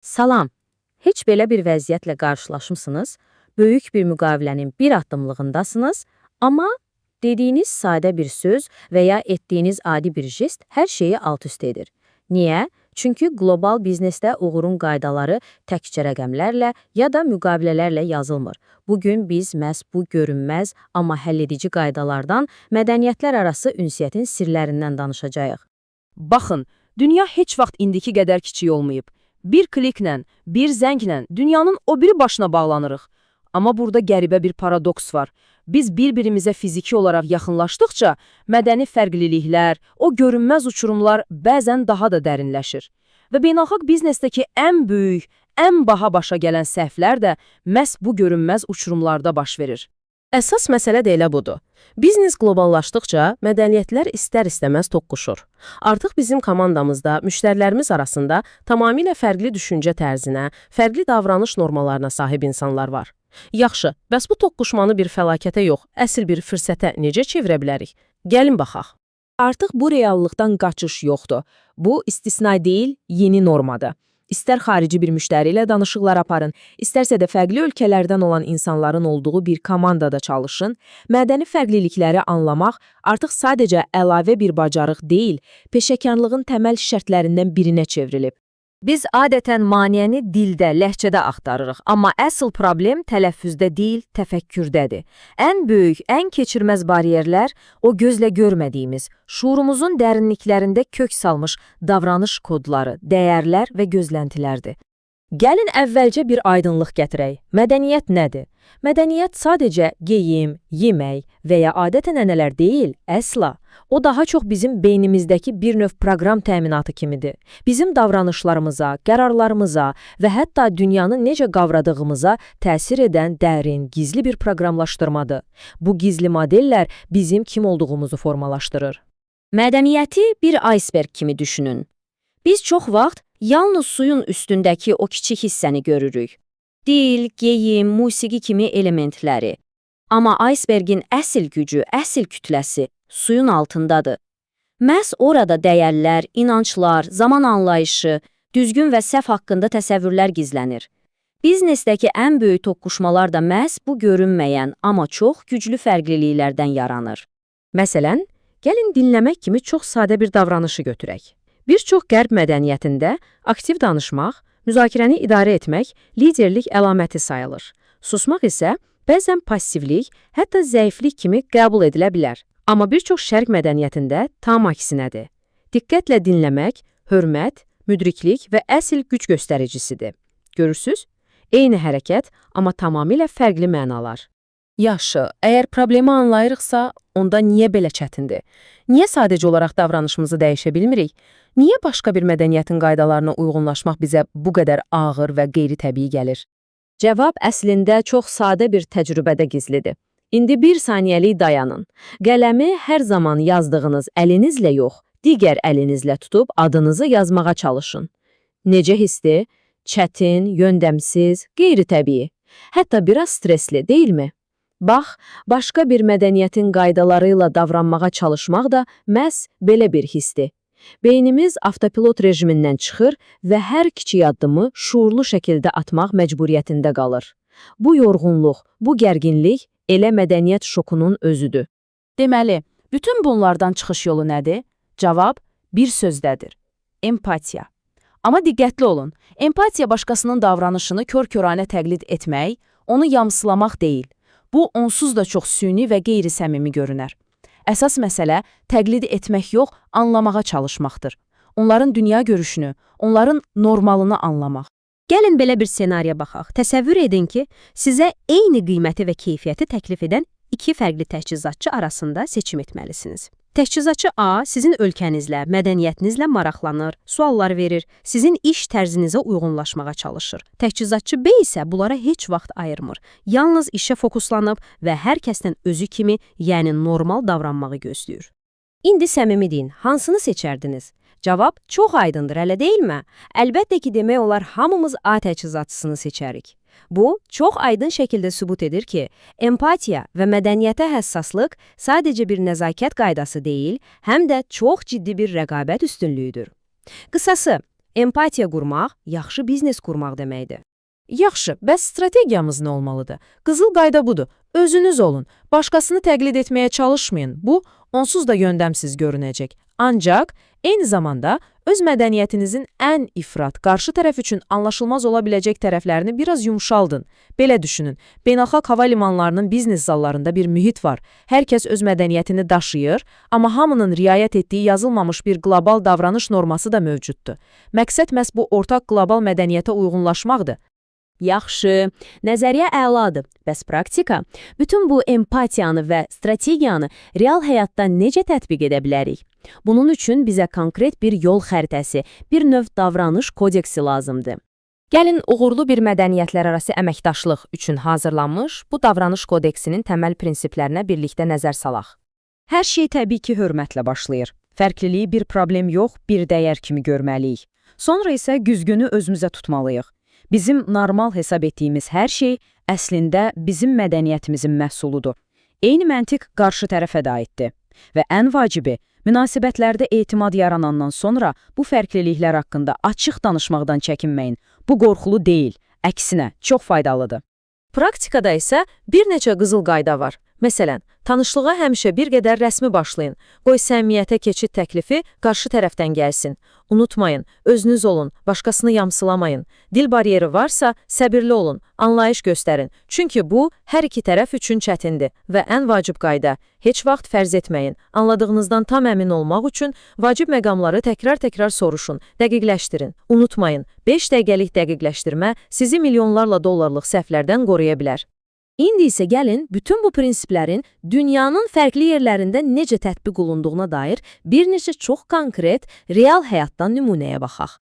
Salam. Heç belə bir vəziyyətlə qarşılaşmısınız? Böyük bir müqavilənin bir addımlığındasınız, amma dediyiniz sadə bir söz və ya etdiyiniz adi bir jest hər şeyi alt-üst edir. Niyə? Çünki qlobal biznesdə uğurun qaydaları təkcə rəqəmlərlə ya da müqavilələrlə yazılmır. Bugün biz məhz bu görünməz, amma həlledici qaydalardan, mədəniyyətlər arası ünsiyyətin sirlərindən danışacağıq. Baxın, dünya heç vaxt indiki qədər kiçik olmayıb. Bir kliklə, bir zənglə dünyanın o biri başına bağlanırıq. Amma burada qəribə bir paradoks var. Biz bir-birimizə fiziki olaraq yaxınlaşdıqca mədəni fərqliliklər, o görünməz uçurumlar bəzən daha da dərinləşir. Və beynəlxalq biznesdəki ən böyük, ən baha başa gələn səhvlər də məhz bu görünməz uçurumlarda baş verir. Əsas məsələ də elə budur. Biznes qloballaşdıqca mədəniyyətlər istər-istəməz toqquşur. Artıq bizim komandamızda, müştərilərimiz arasında tamamilə fərqli düşüncə tərzinə, fərqli davranış normalarına sahib insanlar var. Yaxşı, bəs bu toqquşmanı bir fəlakətə yox, əsl bir fürsətə necə çevirə bilərik? Gəlin baxaq. Artıq bu reallıqdan qaçış yoxdur. Bu istisna deyil, yeni normadır. İstər xarici bir müştəri ilə danışıqlar aparın, istərsə də fərqli ölkələrdən olan insanların olduğu bir komandada çalışın, mədəni fərqlilikləri anlamaq artıq sadəcə əlavə bir bacarıq deyil, peşəkarlığın təməl şərtlərindən birinə çevrilib. Biz adətən maneəni dildə, ləhcədə axtarırıq, amma əsl problem tələffüzdə deyil, təfəkkürdədir. Ən böyük, ən keçirməz bariyerlər o gözlə görmədiyimiz, şuurumuzun dərinliklərində kök salmış davranış kodları, dəyərlər və gözləntilərdir. Gəlin əvvəlcə bir aydınlıq gətirək. Mədəniyyət nədir? Mədəniyyət sadəcə geyim, yemək və ya adət-ənənələr deyil, əsla. O daha çox bizim beynimizdəki bir növ proqram təminatı kimidir. Bizim davranışlarımıza, qərarlarımıza və hətta dünyanı necə qavradığımıza təsir edən dərin, gizli bir proqramlaşdırmadır. Bu gizli modellər bizim kim olduğumuzu formalaşdırır. Mədəniyyəti bir iceberg kimi düşünün. Biz çox vaxt yalnız suyun üstündəki o kiçik hissəni görürük. Dil, geyim, musiqi kimi elementləri. Amma icebergin əsl gücü, əsl kütləsi suyun altındadır. Məhz orada dəyərlər, inanclar, zaman anlayışı, düzgün və səhv haqqında təsəvvürlər gizlənir. Biznesdəki ən böyük toqquşmalar da məhz bu görünməyən, amma çox güclü fərqliliklərdən yaranır. Məsələn, gəlin dinləmək kimi çox sadə bir davranışı götürək. Bir çox qərb mədəniyyətində aktiv danışmaq, müzakirəni idarə etmək liderlik əlaməti sayılır. Susmaq isə bəzən passivlik, hətta zəiflik kimi qəbul edilə bilər. Amma bir çox şərq mədəniyyətində tam əksinədir. Diqqətlə dinləmək, hörmət, müdriklik və əsl güc göstəricisidir. Görürsüz? Eyni hərəkət, amma tamamilə fərqli mənalar. Yaxşı, əgər problemi anlayırıqsa, onda niyə belə çətindir? Niyə sadəcə olaraq davranışımızı dəyişə bilmirik? Niyə başqa bir mədəniyyətin qaydalarına uyğunlaşmaq bizə bu qədər ağır və qeyri-təbii gəlir? Cavab əslində çox sadə bir təcrübədə gizlidir. İndi bir saniyəlik dayanın. Qələmi hər zaman yazdığınız əlinizlə yox, digər əlinizlə tutub adınızı yazmağa çalışın. Necə hissdir? Çətin, yöndəmsiz, qeyri-təbii. Hətta biraz stresli, deyilmi? Bax, başqa bir mədəniyyətin qaydaları ilə davranmağa çalışmaq da məhz belə bir hissdir. Beynimiz avtopilot rejimindən çıxır və hər kiçik addımı şuurlu şəkildə atmaq məcburiyyətində qalır. Bu yorğunluq, bu gərginlik elə mədəniyyət şokunun özüdür. Deməli, bütün bunlardan çıxış yolu nədir? Cavab bir sözdədir. Empatiya. Amma diqqətli olun. Empatiya başqasının davranışını kör-köranə təqlid etmək, onu yamsılamaq deyil. Bu, onsuz da çox süni və qeyri-səmimi görünər. Əsas məsələ təqlid etmək yox, anlamağa çalışmaqdır. Onların dünya görüşünü, onların normalını anlamaq. Gəlin belə bir ssenariyə baxaq. Təsəvvür edin ki, sizə eyni qiyməti və keyfiyyəti təklif edən iki fərqli təchizatçı arasında seçim etməlisiniz. Təchizatçı A sizin ölkənizlə, mədəniyyətinizlə maraqlanır, suallar verir, sizin iş tərzinizə uyğunlaşmağa çalışır. Təchizatçı B isə bunlara heç vaxt ayırmır. Yalnız işə fokuslanıb və hər kəsdən özü kimi, yəni normal davranmağı gözləyir. İndi səmimi deyin, hansını seçərdiniz? Cavab çox aydındır, elə deyilmi? Əlbəttə ki, demək olar hamımız A təchizatçısını seçərik. Bu, çox aydın şəkildə sübut edir ki, empatiya və mədəniyyətə həssaslıq sadəcə bir nəzakət qaydası deyil, həm də çox ciddi bir rəqabət üstünlüyüdür. Qısası, Empatiya qurmaq, yaxşı biznes qurmaq deməkdir. Yaxşı, bəs strategiyamız nə olmalıdır? Qızıl qayda budur. Özünüz olun. Başqasını təqlid etməyə çalışmayın. Bu, onsuz da yöndəmsiz görünəcək. Ancaq eyni zamanda öz mədəniyyətinizin ən ifrat, qarşı tərəf üçün anlaşılmaz ola biləcək tərəflərini biraz yumşaldın. Belə düşünün. Beynəlxalq hava limanlarının biznes zallarında bir mühit var. Hər kəs öz mədəniyyətini daşıyır, amma hamının riayət etdiyi yazılmamış bir qlobal davranış norması da mövcuddur. Məqsəd məhz bu ortaq qlobal mədəniyyətə uyğunlaşmaqdır. Yaxşı, nəzəriyyə əladır. Bəs praktika? Bütün bu empatiyanı və strategiyanı real həyatda necə tətbiq edə bilərik? Bunun üçün bizə konkret bir yol xəritəsi, bir növ davranış kodeksi lazımdır. Gəlin uğurlu bir mədəniyyətlərarası əməkdaşlıq üçün hazırlanmış bu davranış kodeksinin təməl prinsiplərinə birlikdə nəzər salaq. Hər şey təbii ki, hörmətlə başlayır. Fərqliliyi bir problem yox, bir dəyər kimi görməliyik. Sonra isə güzgünü özümüzə tutmalıyıq. Bizim normal hesab etdiyimiz hər şey əslində bizim mədəniyyətimizin məhsuludur. Eyni məntiq qarşı tərəfə də aiddir. Və ən vacibi, münasibətlərdə etimad yaranandan sonra bu fərqliliklər haqqında açıq danışmaqdan çəkinməyin. Bu qorxulu deyil, əksinə çox faydalıdır. Praktikada isə bir neçə qızıl qayda var. Məsələn, tanışlığa həmişə bir qədər rəsmi başlayın. Qoy səmimiyyətə keçid təklifi qarşı tərəfdən gəlsin. Unutmayın, özünüz olun, başqasını yamsılamayın. Dil baryeri varsa, səbirli olun, anlayış göstərin. Çünki bu, hər iki tərəf üçün çətindir və ən vacib qayda, heç vaxt fərz etməyin. Anladığınızdan tam əmin olmaq üçün vacib məqamları təkrar-təkrar soruşun, dəqiqləşdirin. Unutmayın, 5 dəqiqəlik dəqiqləşdirmə sizi milyonlarla dollarlıq səhvlərdən qoruya bilər. İndi isə gəlin bütün bu prinsiplərin dünyanın fərqli yerlərində necə tətbiq olunduğuna dair bir neçə çox konkret, real həyatdan nümunəyə baxaq.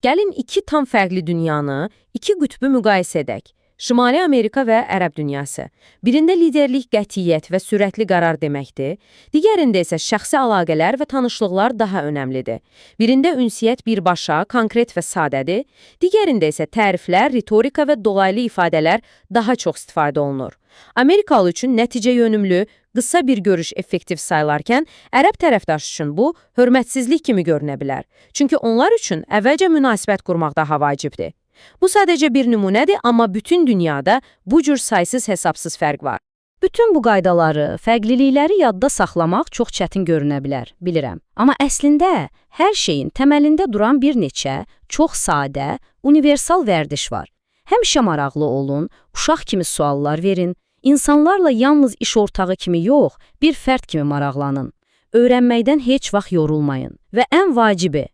Gəlin iki tam fərqli dünyanı, iki qütbü müqayisə edək. Şimali Amerika və Ərəb dünyası. Birində liderlik qətiyyət və sürətli qərar deməkdir, digərində isə şəxsi əlaqələr və tanışlıqlar daha önəmlidir. Birində ünsiyyət birbaşa, konkret və sadədir, digərində isə təriflər, ritorika və dolaylı ifadələr daha çox istifadə olunur. Amerikalı üçün nəticə yönümlü, qısa bir görüş effektiv sayılarkən, ərəb tərəfdaşı üçün bu, hörmətsizlik kimi görünə bilər. Çünki onlar üçün əvvəlcə münasibət qurmaq daha vacibdir. Bu sadəcə bir nümunədir, amma bütün dünyada bu cür saysız hesabsız fərq var. Bütün bu qaydaları, fərqlilikləri yadda saxlamaq çox çətin görünə bilər, bilirəm. Amma əslində hər şeyin təməlində duran bir neçə çox sadə, universal vərdiş var. Həmişə maraqlı olun, uşaq kimi suallar verin, insanlarla yalnız iş ortağı kimi yox, bir fərd kimi maraqlanın. Öyrənməkdən heç vaxt yorulmayın. Və ən vacibi,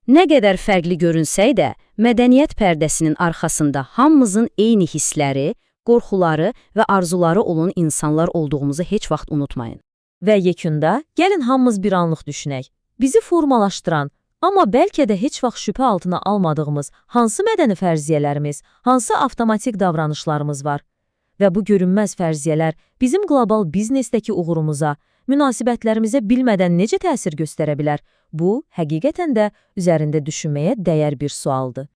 nə qədər fərqli görünsək də, mədəniyyət pərdəsinin arxasında hamımızın eyni hissləri, qorxuları və arzuları olan insanlar olduğumuzu heç vaxt unutmayın. Və yekunda, gəlin hamımız bir anlıq düşünək. Bizi formalaşdıran, amma bəlkə də heç vaxt şübhə altına almadığımız hansı mədəni fərziyyələrimiz, hansı avtomatik davranışlarımız var? Və bu görünməz fərziyyələr bizim qlobal biznesdəki uğurumuza, münasibətlərimizə bilmədən necə təsir göstərə bilər? Bu, həqiqətən də üzərində düşünməyə dəyər bir sualdır.